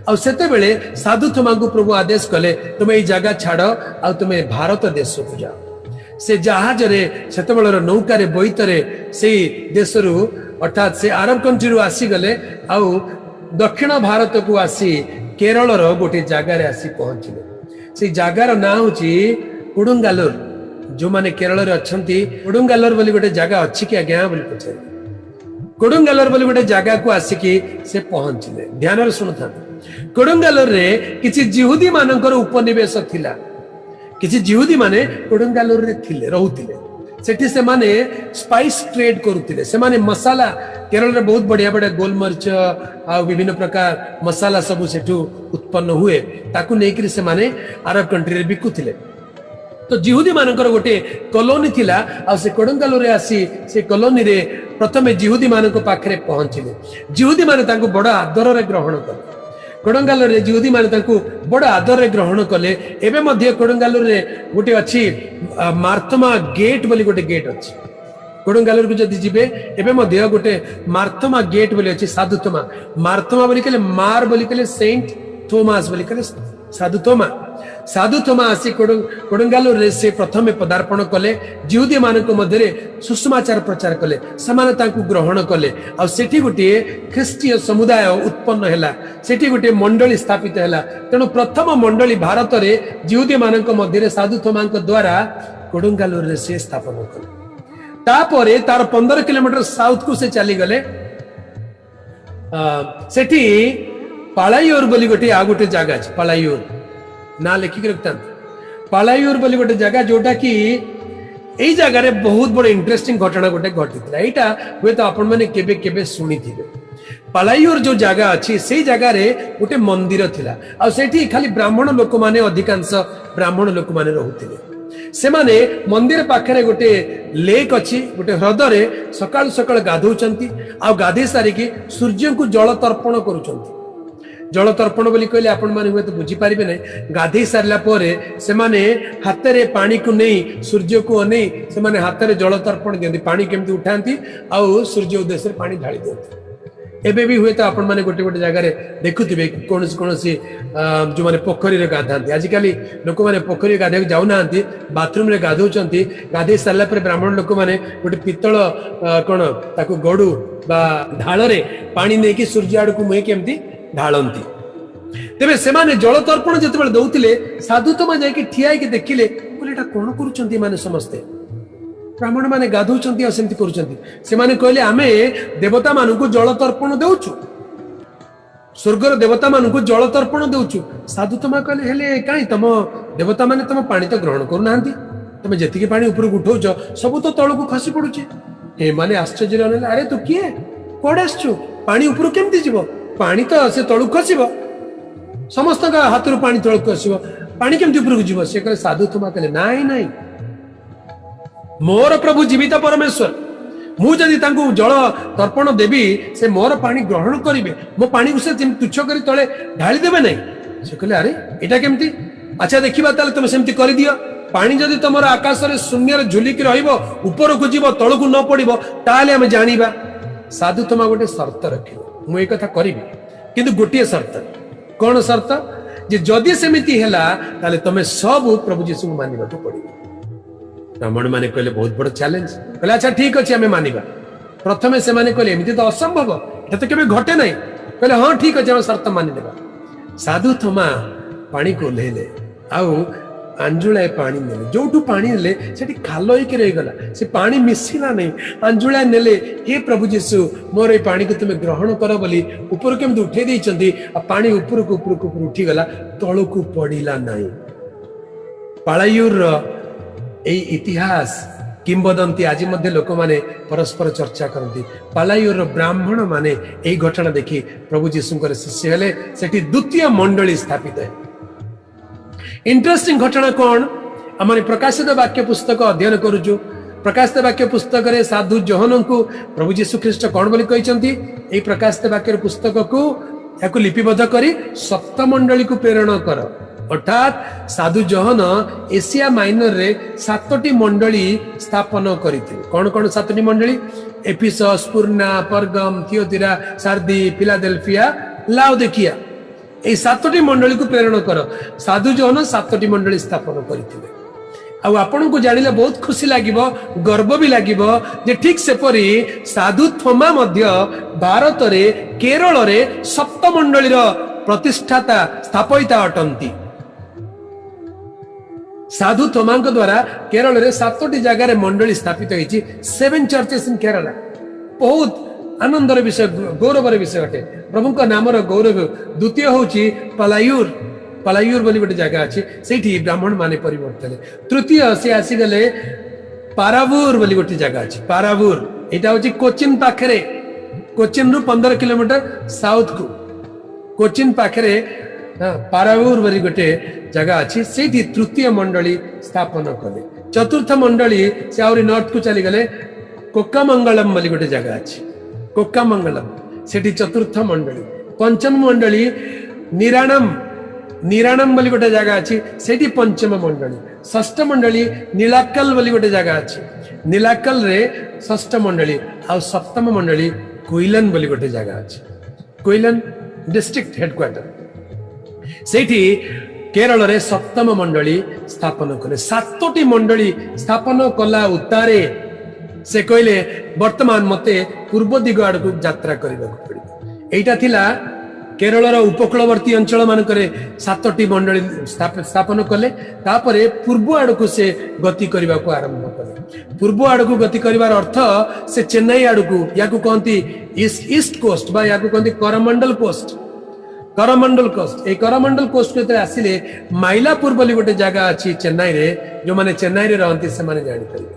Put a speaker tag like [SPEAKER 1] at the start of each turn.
[SPEAKER 1] ଆଉ ସେତେବେଳେ ସାଧୁ ଥୋମାଙ୍କୁ ପ୍ରଭୁ ଆଦେଶ କଲେ, ତୁମେ ଏଇ ଜାଗା ଛାଡ ଆଉ ତୁମେ ଭାରତ ଦେଶକୁ ଯାଅ। ସେ ଜାହାଜରେ, ସେତେବେଳର ନୌକାରେ, ବୋଇତରେ ସେଇ ଦେଶରୁ, ଅର୍ଥାତ୍ ସେ ଆରବ କଣ୍ଟ୍ରିରୁ ଆସିଗଲେ ଆଉ ଦକ୍ଷିଣ ଭାରତକୁ ଆସି କେରଳର ଗୋଟେ ଜାଗାରେ ଆସି ପହଞ୍ଚିଲେ। ସେଇ ଜାଗାର ନାଁ ହଉଛି କୁଡୁଙ୍ଗାଲୁର। ଯୋଉମାନେ କେରଳରେ ଅଛନ୍ତି, କୁଡୁଙ୍ଗାଲୁର ବୋଲି ଗୋଟେ ଜାଗା ଅଛି କି ଆଜ୍ଞା ବୋଲି ପଚାରିଲେ। କୋଡୁଙ୍ଗାଲର ବୋଲି ଗୋଟେ ଜାଗାକୁ ଆସିକି ସେ ପହଞ୍ଚିଲେ। ଧ୍ୟାନରେ ଶୁଣୁଥାନ୍ତି। କୋଡୁଙ୍ଗାଲୁରରେ କିଛି ଜିହୁଦୀ ମାନଙ୍କର ଉପନିବେଶ ଥିଲା। କିଛି ଜିହୁଦୀ ମାନେ କୋଡୁଙ୍ଗାଲୁରରେ ଥିଲେ, ରହୁଥିଲେ। ସେଠି ସେମାନେ ସ୍ପାଇସ୍ ଟ୍ରେଡ୍ କରୁଥିଲେ। ସେମାନେ ମସାଲା, କେରଳରେ ବହୁତ ବଢିଆ ବଢିଆ ଗୋଲମରିଚ ଆଉ ବିଭିନ୍ନ ପ୍ରକାର ମସାଲା ସବୁ ସେଠୁ ଉତ୍ପନ୍ନ ହୁଏ। ତାକୁ ନେଇକରି ସେମାନେ ଆରବ କଣ୍ଟ୍ରିରେ ବିକୁଥିଲେ। ତ ଜିହୁଦୀ ମାନଙ୍କର ଗୋଟେ କଲୋନୀ ଥିଲା ଆଉ ସେ କୋଡଙ୍ଗାଲୁରେ ଆସି ସେ କଲୋନୀରେ ପ୍ରଥମେ ଜିହୁଦୀ ମାନଙ୍କ ପାଖରେ ପହଞ୍ଚିଲେ। ଜିହୁଦୀ ମାନେ ତାଙ୍କୁ ବଡ ଆଦରରେ ଗ୍ରହଣ କଲେ। କୋଡଙ୍ଗାଲୁରେ ଜିହୁଦୀ ମାନେ ତାଙ୍କୁ ବଡ ଆଦରରେ ଗ୍ରହଣ କଲେ। ଏବେ ମଧ୍ୟ କୋଡଙ୍ଗାଲୁରେ ଗୋଟେ ଅଛି, ମାର୍ଥମା ଗେଟ୍ ବୋଲି ଗୋଟେ ଗେଟ୍ ଅଛି। କୋଡଙ୍ଗାଲୁରକୁ ଯଦି ଯିବେ, ଏବେ ମଧ୍ୟ ଗୋଟେ ମାର୍ଥମା ଗେଟ୍ ବୋଲି ଅଛି। ସାଧୁ ଥୋମା, ମାର୍ଥମା ବୋଲି କହିଲେ, ମାର ବୋଲି କହିଲେ ସେଣ୍ଟ ଥୋମାସ ବୋଲି କହିଲେ ସାଧୁ ଥୋମା। ସାଧୁ ଥୋମା ଆସି କୋଡଙ୍ଗାଲୁରରେ ସେ ପ୍ରଥମେ ପଦାର୍ପଣ କଲେ। ଜିହୁଦୀ ମାନଙ୍କ ମଧ୍ୟରେ ସୁସମାଚାର ପ୍ରଚାର କଲେ। ସେମାନେ ତାଙ୍କୁ ଗ୍ରହଣ କଲେ ଆଉ ସେଠି ଗୋଟିଏ ଖ୍ରୀଷ୍ଟୀୟ ସମୁଦାୟ ଉତ୍ପନ୍ନ ହେଲା। ସେଠି ଗୋଟିଏ ମଣ୍ଡଳୀ ସ୍ଥାପିତ ହେଲା। ତେଣୁ ପ୍ରଥମ ମଣ୍ଡଳୀ ଭାରତରେ ଜିହୁଦୀ ମାନଙ୍କ ମଧ୍ୟରେ ସାଧୁ ଥୋମାଙ୍କ ଦ୍ୱାରା କୋଡଙ୍ଗାଲୁରରେ ସେ ସ୍ଥାପନ କଲେ। ତାପରେ ତାର 15 କିଲୋମିଟର ସାଉଥକୁ ସେ ଚାଲିଗଲେ। ସେଠି ପାଳାୟୁର ବୋଲି ଗୋଟେ ଆଉ ଗୋଟେ ଜାଗା ଅଛି। ପାଳାୟୁର ନାଁ ଲେଖିକି ରଖିଥାନ୍ତି। ପାଳାୟୁର ବୋଲି ଗୋଟେ ଜାଗା, ଯୋଉଟା କି ଏଇ ଜାଗାରେ ବହୁତ ବଡ ଇଣ୍ଟରେଷ୍ଟିଂ ଘଟଣା ଗୋଟେ ଘଟିଥିଲା। ଏଇଟା ହୁଏତ ଆପଣମାନେ କେବେ କେବେ ଶୁଣିଥିବେ। ପାଳାୟୁର ଯୋଉ ଜାଗା ଅଛି, ସେଇ ଜାଗାରେ ଗୋଟେ ମନ୍ଦିର ଥିଲା ଆଉ ସେଇଠି ଖାଲି ବ୍ରାହ୍ମଣ ଲୋକମାନେ, ଅଧିକାଂଶ ବ୍ରାହ୍ମଣ ଲୋକମାନେ ରହୁଥିଲେ। ସେମାନେ ମନ୍ଦିର ପାଖରେ ଗୋଟେ ଲେକ୍ ଅଛି, ଗୋଟେ ହ୍ରଦରେ ସକାଳୁ ସକାଳୁ ଗାଧଉଛନ୍ତି ଆଉ ଗାଧେଇ ସାରିକି ସୂର୍ଯ୍ୟଙ୍କୁ ଜଳ ତର୍ପଣ କରୁଛନ୍ତି। ଜଳ ତର୍ପଣ ବୋଲି କହିଲେ ଆପଣମାନେ ହୁଏତ ବୁଝିପାରିବେ ନାହିଁ। ଗାଧେଇ ସାରିଲା ପରେ ସେମାନେ ହାତରେ ପାଣିକୁ ନେଇ, ସୂର୍ଯ୍ୟକୁ ଅନେଇ ସେମାନେ ହାତରେ ଜଳ ତର୍ପଣ ଦିଅନ୍ତି। ପାଣି କେମିତି ଉଠାନ୍ତି ଆଉ ସୂର୍ଯ୍ୟ ଉଦ୍ଦେଶ୍ୟରେ ପାଣି ଢାଳି ଦିଅନ୍ତି। ଏବେ ବି ହୁଏତ ଆପଣମାନେ ଗୋଟେ ଗୋଟେ ଜାଗାରେ ଦେଖୁଥିବେ, କୌଣସି କୌଣସି ଯୋଉମାନେ ପୋଖରୀରେ ଗାଧାନ୍ତି। ଆଜିକାଲି ଲୋକମାନେ ପୋଖରୀରେ ଗାଧେଇବାକୁ ଯାଉନାହାନ୍ତି, ବାଥରୁମରେ ଗାଧଉଛନ୍ତି। ଗାଧେଇ ସାରିଲା ପରେ ବ୍ରାହ୍ମଣ ଲୋକମାନେ ଗୋଟେ ପିତ୍ତଳ କଣ ତାକୁ ଗଡୁ ବା ଢାଳରେ ପାଣି ନେଇକି ସୂର୍ଯ୍ୟ ଆଡକୁ ମୁହେଁକି ଏମିତି ଢାଳନ୍ତି। ତେବେ ସେମାନେ ଜଳ ତର୍ପଣ ଯେତେବେଳେ ଦଉଥିଲେ, ସାଧୁ ଥୋମା ଯାଇକି ଠିଆ ହେଇକି ଦେଖିଲେ। କହିଲେ, ଏଇଟା କଣ କରୁଛନ୍ତି ଏମାନେ? ସମସ୍ତେ ବ୍ରାହ୍ମଣ ମାନେ ଗାଧଉଛନ୍ତି ଆଉ ସେମିତି କରୁଛନ୍ତି। ସେମାନେ କହିଲେ, ଆମେ ଦେବତା ମାନଙ୍କୁ ଜଳ ତର୍ପଣ ଦଉଛୁ, ସ୍ୱର୍ଗର ଦେବତା ମାନଙ୍କୁ ଜଳ ତର୍ପଣ ଦଉଛୁ। ସାଧୁ ଥୋମା କହିଲେ, ହେଲେ କାହିଁ ତମ ଦେବତା ମାନେ ତମ ପାଣି ତ ଗ୍ରହଣ କରୁନାହାନ୍ତି? ତମେ ଯେତିକି ପାଣି ଉପରକୁ ଉଠଉଛ, ସବୁ ତ ତଳକୁ ଖସି ପଡୁଛି। ଏମାନେ ଆଶ୍ଚର୍ଯ୍ୟ ହେଲେ। ଆରେ, ତୁ କିଏ? କୁଆଡେ ଆସିଛୁ? ପାଣି ଉପରକୁ କେମିତି ଯିବ? ପାଣି ତ ସେ ତଳକୁ ଖସିବ। ସମସ୍ତଙ୍କ ହାତରୁ ପାଣି ତଳକୁ ଖସିବ, ପାଣି କେମିତି ଉପରକୁ ଯିବ? ସେ କହିଲେ, ସାଧୁ ଥୋମା କହିଲେ, ନାଇଁ ନାଇଁ, ମୋର ପ୍ରଭୁ ଜୀବିତ ପରମେଶ୍ୱର। ମୁଁ ଯଦି ତାଙ୍କୁ ଜଳ ତର୍ପଣ ଦେବି, ସେ ମୋର ପାଣି ଗ୍ରହଣ କରିବେ। ମୋ ପାଣିକୁ ସେ ଯେମିତି ତୁଚ୍ଛ କରି ତଳେ ଢାଳି ଦେବେ ନାହିଁ। ସେ କହିଲେ, ଆରେ, ଏଇଟା କେମିତି? ଆଚ୍ଛା, ଦେଖିବା ତାହେଲେ, ତମେ ସେମିତି କରିଦିଅ। ପାଣି ଯଦି ତମର ଆକାଶରେ ଶୂନ୍ୟରେ ଝୁଲିକି ରହିବ, ଉପରକୁ ଯିବ, ତଳକୁ ନ ପଡିବ, ତାହେଲେ ଆମେ ଜାଣିବା। ସାଧୁ ଥୋମା ଗୋଟେ ସର୍ତ୍ତ ରଖିବ, ମୁଁ ଏ କଥା କରିବି, କିନ୍ତୁ ଗୋଟିଏ ସର୍ତ୍ତ। କଣ ସର୍ତ୍ତ? ଯେ ଯଦି ସେମିତି ହେଲା, ତାହେଲେ ତମେ ସବୁ ପ୍ରଭୁ ଯୀଶୁଙ୍କୁ ମାନିବାକୁ ପଡିବ। ବ୍ରାହ୍ମଣ ମାନେ କହିଲେ, ବହୁତ ବଡ ଚ୍ୟାଲେଞ୍ଜ। କହିଲେ, ଆଚ୍ଛା, ଠିକ ଅଛି, ଆମେ ମାନିବା। ପ୍ରଥମେ ସେମାନେ କହିଲେ, ଏମିତି ତ ଅସମ୍ଭବ, ଏଟା ତ କେବେ ଘଟେ ନାହିଁ। କହିଲେ, ହଁ, ଠିକ ଅଛି, ଆମେ ସର୍ତ୍ତ ମାନିଦେବା। ସାଧୁ ଥୋମା ପାଣିକୁ ଓହ୍ଲେଇଲେ ଆଉ ଆଞ୍ଜୁଳାଏ ପାଣି ନେଲେ। ଯୋଉଠୁ ପାଣି ନେଲେ, ସେଠି ଖାଲ ହେଇକି ରହିଗଲା, ସେ ପାଣି ମିଶିଲା ନାହିଁ। ଆଞ୍ଜୁଳାଏ ନେଲେ, ହେ ପ୍ରଭୁ ଯୀଶୁ, ମୋର ଏଇ ପାଣିକୁ ତୁମେ ଗ୍ରହଣ କର ବୋଲି ଉପରକୁ କେମିତି ଉଠେଇ ଦେଇଛନ୍ତି ଆଉ ପାଣି ଉପରକୁ ଉପରକୁ ଉପରକୁ ଉଠିଗଲା, ତଳକୁ ପଡିଲା ନାହିଁ। ପାଳାୟୁରର ଏଇ ଇତିହାସ କିମ୍ବଦନ୍ତୀ ଆଜି ମଧ୍ୟ ଲୋକମାନେ ପରସ୍ପର ଚର୍ଚ୍ଚା କରନ୍ତି। ପାଲାୟୁରର ବ୍ରାହ୍ମଣ ମାନେ ଏଇ ଘଟଣା ଦେଖି ପ୍ରଭୁ ଯୀଶୁଙ୍କର ଶିଷ୍ୟ ହେଲେ। ସେଠି ଦ୍ୱିତୀୟ ମଣ୍ଡଳୀ ସ୍ଥାପିତ ହେଲେ। ଇଣ୍ଟରେଷ୍ଟିଂ ଘଟଣା କଣ? ଆମେ ପ୍ରକାଶିତ ବାକ୍ୟ ପୁସ୍ତକ ଅଧ୍ୟୟନ କରୁଛୁ। ପ୍ରକାଶିତ ବାକ୍ୟ ପୁସ୍ତକରେ ସାଧୁ ଯୋହନଙ୍କୁ ପ୍ରଭୁ ଯୀଶୁ ଖ୍ରୀଷ୍ଟ କଣ ବୋଲି କହିଛନ୍ତି? ଏଇ ପ୍ରକାଶିତ ବାକ୍ୟର ପୁସ୍ତକକୁ, ଏହାକୁ ଲିପିବଦ୍ଧ କରି ସପ୍ତମଣ୍ଡଳୀକୁ ପ୍ରେରଣ କର। ଅର୍ଥାତ୍ ସାଧୁ ଯୋହନ ଏସିଆ ମାଇନରରେ ସାତଟି ମଣ୍ଡଳୀ ସ୍ଥାପନ କରିଥିଲେ। କଣ କଣ ସାତଟି ମଣ୍ଡଳୀ? ଏଫିସସ୍, ସ୍ମୁର୍ଣ୍ଣା, ପର୍ଗମ, ଥିୟତିରା, ସାର୍ଦି, ଫିଲାଡେଲଫିଆ, ଲାଉଦିକିଆ। ଏଇ 7ଟି ମଣ୍ଡଳୀକୁ ପ୍ରେରଣ କର। ସାଧୁ ଯୋହନ 7ଟି ମଣ୍ଡଳୀ ସ୍ଥାପନ କରିଥିଲେ। ଆଉ ଆପଣଙ୍କୁ ଜାଣିଲେ ବହୁତ ଖୁସି ଲାଗିବ, ଗର୍ବ ବି ଲାଗିବ ଯେ ଠିକ ସେପରି ସାଧୁ ଥୋମା ମଧ୍ୟ ଭାରତରେ କେରଳରେ ସପ୍ତମଣ୍ଡଳୀର ପ୍ରତିଷ୍ଠାତା, ସ୍ଥାପୟିତା ଅଟନ୍ତି। ସାଧୁ ଥୋମାଙ୍କ ଦ୍ୱାରା କେରଳରେ 7ଟି ଜାଗାରେ ମଣ୍ଡଳୀ ସ୍ଥାପିତ ହେଇଛି। 7 churches in Kerala. ବହୁତ ଆନନ୍ଦର ବିଷୟ, ଗୌରବର ବିଷୟ ଅଟେ, ପ୍ରଭୁଙ୍କ ନାମର ଗୌରବ। ଦ୍ୱିତୀୟ ହଉଛି ପଲାୟୁର। ପଲାୟୁର ବୋଲି ଗୋଟେ ଜାଗା ଅଛି, ସେଇଠି ବ୍ରାହ୍ମଣ ମାନେ ପରିବର୍ତ୍ତନ ହେଲେ। ତୃତୀୟ ସେ ଆସିଗଲେ ପାରାବୁର ବୋଲି ଗୋଟେ ଜାଗା ଅଛି, ପାରାବୁର। ଏଇଟା ହଉଛି କୋଚିନ ପାଖରେ, କୋଚିନରୁ 15 କିଲୋମିଟର ସାଉଥକୁ କୋଚିନ ପାଖରେ ପାରାବୁର ବୋଲି ଗୋଟେ ଜାଗା ଅଛି, ସେଇଠି ତୃତୀୟ ମଣ୍ଡଳୀ ସ୍ଥାପନ କଲେ। ଚତୁର୍ଥ ମଣ୍ଡଳୀ ସେ ଆହୁରି ନର୍ଥକୁ ଚାଲିଗଲେ, କୋକାମଙ୍ଗଳମ ବୋଲି ଗୋଟେ ଜାଗା ଅଛି, କୋକାମଙ୍ଗଳମ, ସେଠି ଚତୁର୍ଥ ମଣ୍ଡଳୀ। ପଞ୍ଚମ ମଣ୍ଡଳୀ ନିରାଣମ, ନିରାଣମ ବୋଲି ଗୋଟେ ଜାଗା ଅଛି, ସେଇଠି ପଞ୍ଚମ ମଣ୍ଡଳୀ। ଷଷ୍ଠ ମଣ୍ଡଳୀ ନୀଳାକଲ ବୋଲି ଗୋଟେ ଜାଗା ଅଛି, ନୀଳାକଲରେ ଷଷ୍ଠ ମଣ୍ଡଳୀ। ଆଉ ସପ୍ତମ ମଣ୍ଡଳୀ କୁଇଲନ ବୋଲି ଗୋଟେ ଜାଗା ଅଛି, କୁଇଲନ ଡିଷ୍ଟ୍ରିକ୍ଟ ହେଡକ୍ୱାର୍ଟର, ସେଇଠି କେରଳରେ ସପ୍ତମ ମଣ୍ଡଳୀ ସ୍ଥାପନ କଲେ। 7ଟି ମଣ୍ଡଳୀ ସ୍ଥାପନ କଲା ଉତ୍ତାରେ ସେ କହିଲେ, ବର୍ତ୍ତମାନ ମତେ ପୂର୍ବ ଦିଗ ଆଡକୁ ଯାତ୍ରା କରିବାକୁ ପଡିବ। ଏଇଟା ଥିଲା କେରଳର ଉପକୂଳବର୍ତ୍ତୀ ଅଞ୍ଚଳ ମାନଙ୍କରେ 7ଟି ମଣ୍ଡଳୀ ସ୍ଥାପନ କଲେ। ତାପରେ ପୂର୍ବ ଆଡକୁ ସେ ଗତି କରିବାକୁ ଆରମ୍ଭ କଲେ। ପୂର୍ବ ଆଡକୁ ଗତି କରିବାର ଅର୍ଥ ସେ ଚେନ୍ନାଇ ଆଡକୁ, ୟାକୁ କହନ୍ତି ଇଷ୍ଟ କୋଷ୍ଟ ବା ୟାକୁ କହନ୍ତି କରମଣ୍ଡଲ କୋଷ୍ଟ, କରମଣ୍ଡଲ କୋଷ୍ଟ। ଏଇ କରମଣ୍ଡଲ କୋଷ୍ଟ ଯେତେବେଳେ ଆସିଲେ, ମାଇଲାପୁର ବୋଲି ଗୋଟେ ଜାଗା ଅଛି ଚେନ୍ନାଇରେ, ଯୋଉମାନେ ଚେନ୍ନାଇରେ ରହନ୍ତି ସେମାନେ ଜାଣିପାରିବେ।